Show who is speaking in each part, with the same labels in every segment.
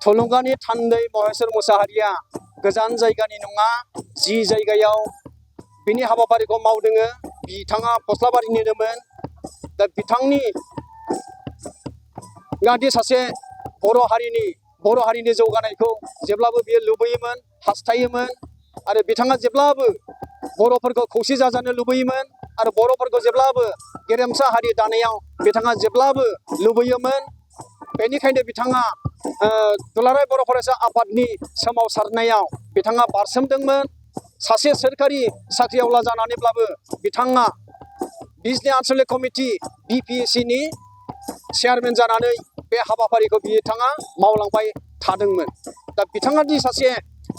Speaker 1: थुलुंगानि थान्दै महेश्वर मुसाहारिया गोजान जायगानि नङा जि जायगायाव बिनि हाबाफारिखौ मावदोङो बिथाङा फस्लाबारिनिनोमोन। दा बिथांनि गादि सासे बर' हारिनि जौगानायखौ जेब्लाबो बियो लुबैयोमोन हास्थायोमोन आरो बिथाङा जेब्लाबो बर'फोरखौ खौसे जाजानो लुबैयोमोन आरो बर'फोरखौ जेब्लाबो गेरेमसा हारि दानायाव बिथाङा जेब्लाबो लुबैयोमोन। बेनिखायनो बिथाङा दुलाराय बर' फरायसा आफादनि सोमावसारनायाव बिथाङा बारसोमदोंमोन। सासे सोरखारि साख्रिआवला जानानैब्लाबो बिथाङा बिजनि आन्चलिक कमिटि BPSCनि चेयारमेन जानानै बे हाबाफारिखौ बिथाङा मावलांबाय थादोंमोन। दा बिथाङा दि सासे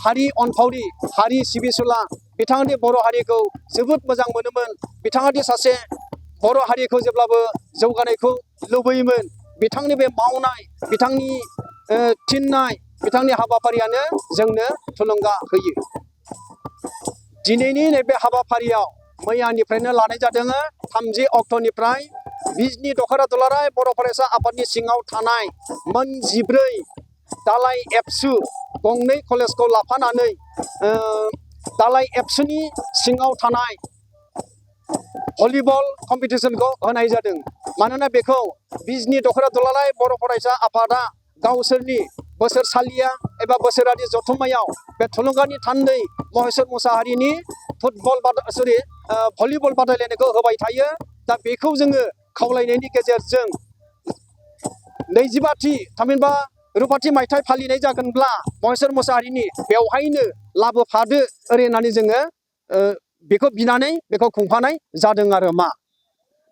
Speaker 1: हारि अनफावरि हारि सिबिसुला बिथाङा दि बर' हारिखौ जोबोद मोजां मोनोमोन। बिथाङा दि सासे बर' हारिखौ जेब्लाबो जौगानायखौ लुबैयोमोन। बिथांनि बे मावनाय बिथांनि थिननाय बिथांनि हाबाफारियानो जोंनो थुलुंगा होयो। दिनैनि नैबे हाबाफारियाव मैयानिफ्रायनो लानाय जादों 30 अक्ट'निफ्राय बिजनि दख'रा दुलाराय बर' फरायसा आफादनि सिङाव थानाय मोन 14 दालाइ एबसु गंनै कलेजखौ लाफानानै दालाइ एबसुनि सिङाव थानाय भलिबल कम्पिटिसनखौ होनाय जादों। मानोना बेखौ बिजनि दख'रा दुलाराय बर' फरायसा आफादा गावसोरनि बोसोरसालिया एबा बोसोरारि जथुम्मायाव बे थुलुंगानि थान्दै महेश्वर मुसाहारिनि भलिबल बादायलायनायखौ होबाय थायो। दा बेखौ जोङो खावलायनायनि गेजेरजों 25थि थामहिनबा रुपाथि मायथाइ फालिनाय जागोनब्ला महेश्वर मुसाहारिनि बेवहायनो लाबोफादो ओरै होननानै जोङो बेखौ बिनानै बेखौ खुंफानाय जादों आरो मा।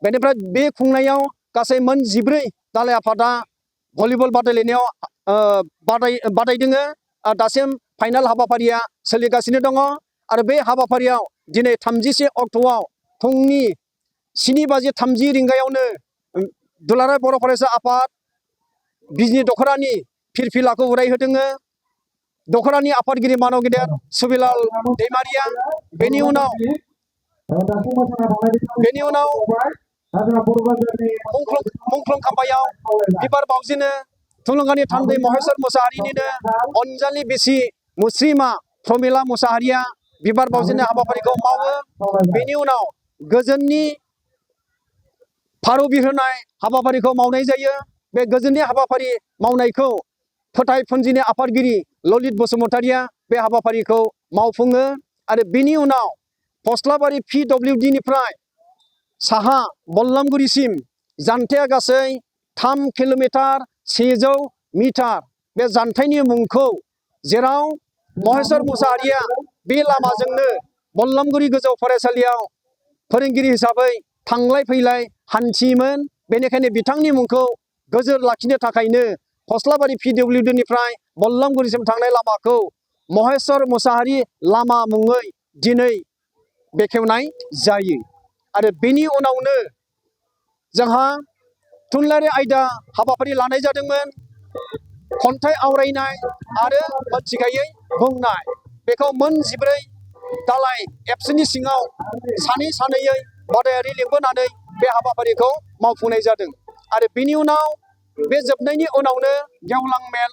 Speaker 1: बेनिफ्राय बे खुंनायाव गासै मोन 14 दालाइ आफादा भलिबल बादायलायनायाव बादायदोङो। दासिम फाइनाल हाबाफारिया सोलिगासिनो दङ आरो बे हाबाफारियाव दिनै 31 अक्ट'आव फुंनि 7:30 रिंगायावनो दुलाराय बर' फरायसा आफाद बिजनि दख'रानि फिरफिलाखौ उरायहोदों। दख'रानि आफादगिरि मानव गेदेर सुबिलाल दैमारिया बेनि उनाव मुंख्लं खाम्फायाव बिबार बावजेनो थुलुंगानि थान्दै महेश्वर मुसाहारिनिनो अनजालि बिसि मुस्रिमा प्रमिला मुसाहारिया बिबार बावजेननाय हाबाफारिखौ मावो। बेनि उनाव गोजोननि फारौ बिरहोनाय हाबाफारिखौ मावनाय जायो। बे गोजोननि हाबाफारि मावनायखौ फोथाय फुन्जिनि आफादगिरि ललित बसुमतारिया बे हाबाफारिखौ मावफुङो आरो बेनि उनाव फस्लाबारि PWD निफ्राय साहा बल्लामगुरिसिम जानथाया गासै 3 किल'मिटार 100 मिटार। बे जानथायनि मुंखौ जेराव महेश्वर मुसाहारिया बे लामाजोंनो बल्लामगुरि गोजौ फरायसालियाव फोरोंगिरि हिसाबै थांलाय फैलाय हान्थियोमोन। बेनिखायनो बिथांनि मुंखौ गोजोर लाखिनो थाखायनो फस्लाबारि PWD निफ्राय बल्लामगुरिसिम थांनाय लामाखौ महेश्वर मुसाहारि लामा मुङै दिनै बेखेवनाय जायो। आरो बेनि उनावनो जोंहा थुनलाइयारि आयदा हाबाफारि लानाय जादोंमोन। खन्थाइ आवरायनाय आरो मोनथिगायै बुंनाय बेखौ मोन 14 दालाइ एबसुनि सिङाव सानैयै बादायारि लिंबोनानै बे हाबाफारिखौ मावफुंनाय जादों। आरो बेनि उनाव बे जोबनायनि उनावनो गेवलां मेल।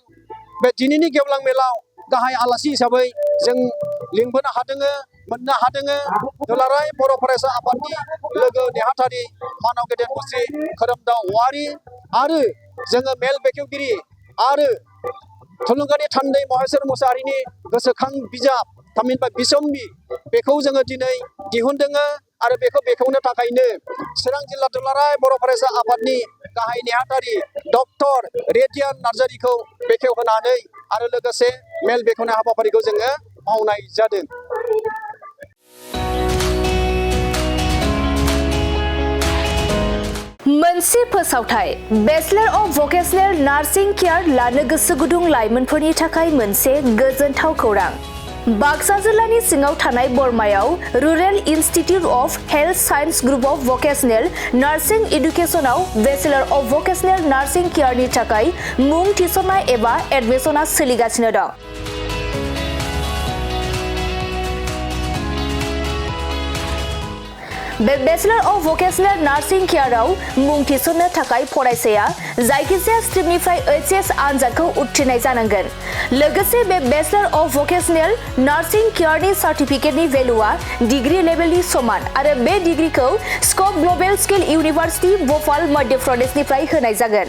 Speaker 1: बे दिनैनि गेवलां मेलाव गाहाय आलासि हिसाबै जों मोननो हादों दुलाराय बर' फरायसा आफादनि लोगो नेहाथारि मानव गेदेर मुस्रि खोरोमदाव औवारि आरो जोङो मेल बेखेवगिरि आरो थुलुंगानि थान्दै महेश्वर मुसाहारिनि गोसोखां बिजाब थामहिनबा बिसम्बि बेखौ जोङो दिनै दिहुनदों आरो बेखौ बेखेवनो थाखायनो चिरां जिल्ला दुलाराय बर' फरायसा आफादनि गाहाय नेहाथारि डक्टर रेडियान नार्जारिखौ बेखेवहोनानै आरो लोगोसे मेल बेखेवनाय हाबाफारिखौ जोङो मावनाय जादों।
Speaker 2: मोनसे फोसावथाय bachelor of vocational nursing care लानो गोसो गुदुं लाइमोनफोरनि थाखाय मोनसे गोजोनथाव खौरां। बाक्सा जिल्लानि सिङाव थानाय बरमायाव rural institute of health science group of vocational nursing इडुकेसनाव बेचलर अफ भकेशनेल नार्सिं केयारनि थाखाय मुं थिसननाय एबा एडमिसना सोलिगासिनो दं। बे बेचलर अफ भकेशनेल नार्सिं केयाराव मुं थिसननो थाखाय फरायसाया जायखिजाया स्ट्रिमनिफ्राय HS आनजादखौ उथ्रिनाय जानांगोन। लोगोसे बे बेचलर अफ भकेशनेल नार्सिं केयारनि सार्टिफिकेटनि भेलुआ डिग्री लेभेलनि समान आरो बे डिग्रीखौ scope global skill university Bhopal Madhya प्रदेशनिफ्राय होनाय जागोन।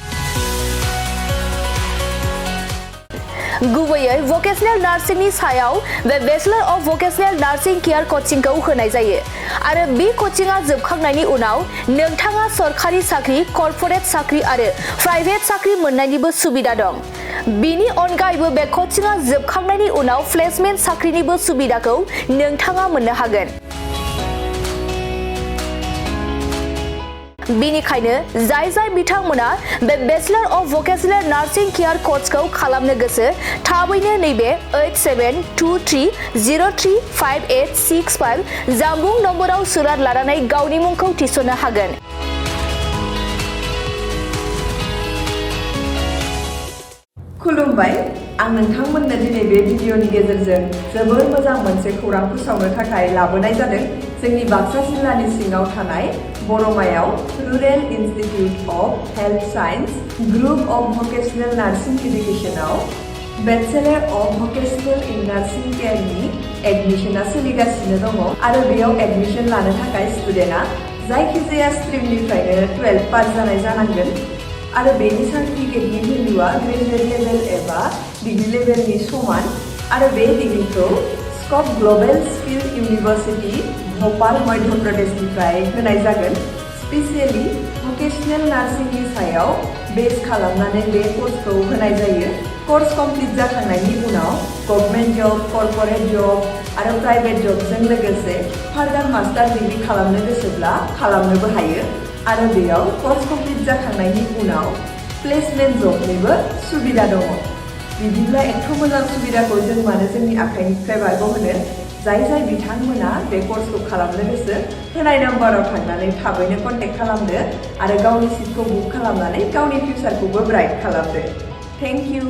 Speaker 2: गुबैयै भकेशनेल नार्सिंनि सायाव बे bachelor of vocational nursing care कचिंखौ होनाय जायो आरो बे कचिंआ जोबखांनायनि उनाव नोंथाङा सरखारि साख्रि, कर्परेट साख्रि आरो प्राइभेट साख्रि मोननायनिबो सुबिदा दं। बेनि अनगायैबो बे कचिंआ जोबखांनायनि उनाव प्लेसमेन्ट साख्रिनिबो सुबिदाखौ नोंथाङा मोननो हागोन। बेनिखायनो जाय बिथांमोना बे bachelor of vocational nursing care कर्सखौ खालामनो गोसो थाबैनो नैबे 8723035865 जानबुं नम्बराव सुराद लानानै गावनि मुंखौ थिसननो हागोन।
Speaker 3: खुलुमबाय, आं नोंथांमोननो दिनै बे भिडिअनि गेजेरजों जोबोर मोजां मोनसे खौरां फोसावनो थाखाय लाबोनाय जादों। जोंनि बाक्सा जिल्लानि सिङाव थानाय बरमायाव rural institute of health science group of vocational nursing इडुकेशनाव bachelor of vocational in nursing केयारनि एडमिशना सोलिगासिनो दङ आरो बेयाव एडमिशन लानो थाखाय स्टुडेन्टआ जायखिजाया स्ट्रिमनिफ्रायनो 12 पास जानाय जानांगोन आरो बेनि सार्टिफिकेटनि भेलुआ ग्रेजुवेट लेभेल एबा डिग्री लेभेलनि समान आरो बे डिग्रीखौ scope global skill university Bhopal Madhya प्रदेशनिफ्राय होनाय जागोन। स्पेसियेलि भकेशनेल नार्सिंनि सायाव बेस खालामनानै बे कर्सखौ होनाय जायो। कर्स कमप्लिट जाखांनायनि उनाव गभर्नमेन्ट जब, कर्परेट जब आरो प्राइभेट जबजों लोगोसे फार्दार मास्टार डिग्री खालामनो गोसोब्ला खालामनोबो हायो आरो बेयाव कर्स कमप्लिट जाखांनायनि उनाव प्लेसमेन्ट जबनिबो सुबिदा दङ। बिदिब्ला एथ' मोजां सुबिदाखौ जों मानो जोंनि आखाइनिफ्राय बारग'होनो? जाय बिथांमोना बे कर्सखौ खालामनो गोसो होनाय नाम्बाराव थांनानै थाबैनो कन्टेक्ट खालामदो आरो गावनि सिटखौ बुक खालामनानै गावनि फिउचारखौबो ब्राइट खालामदो। Thank you.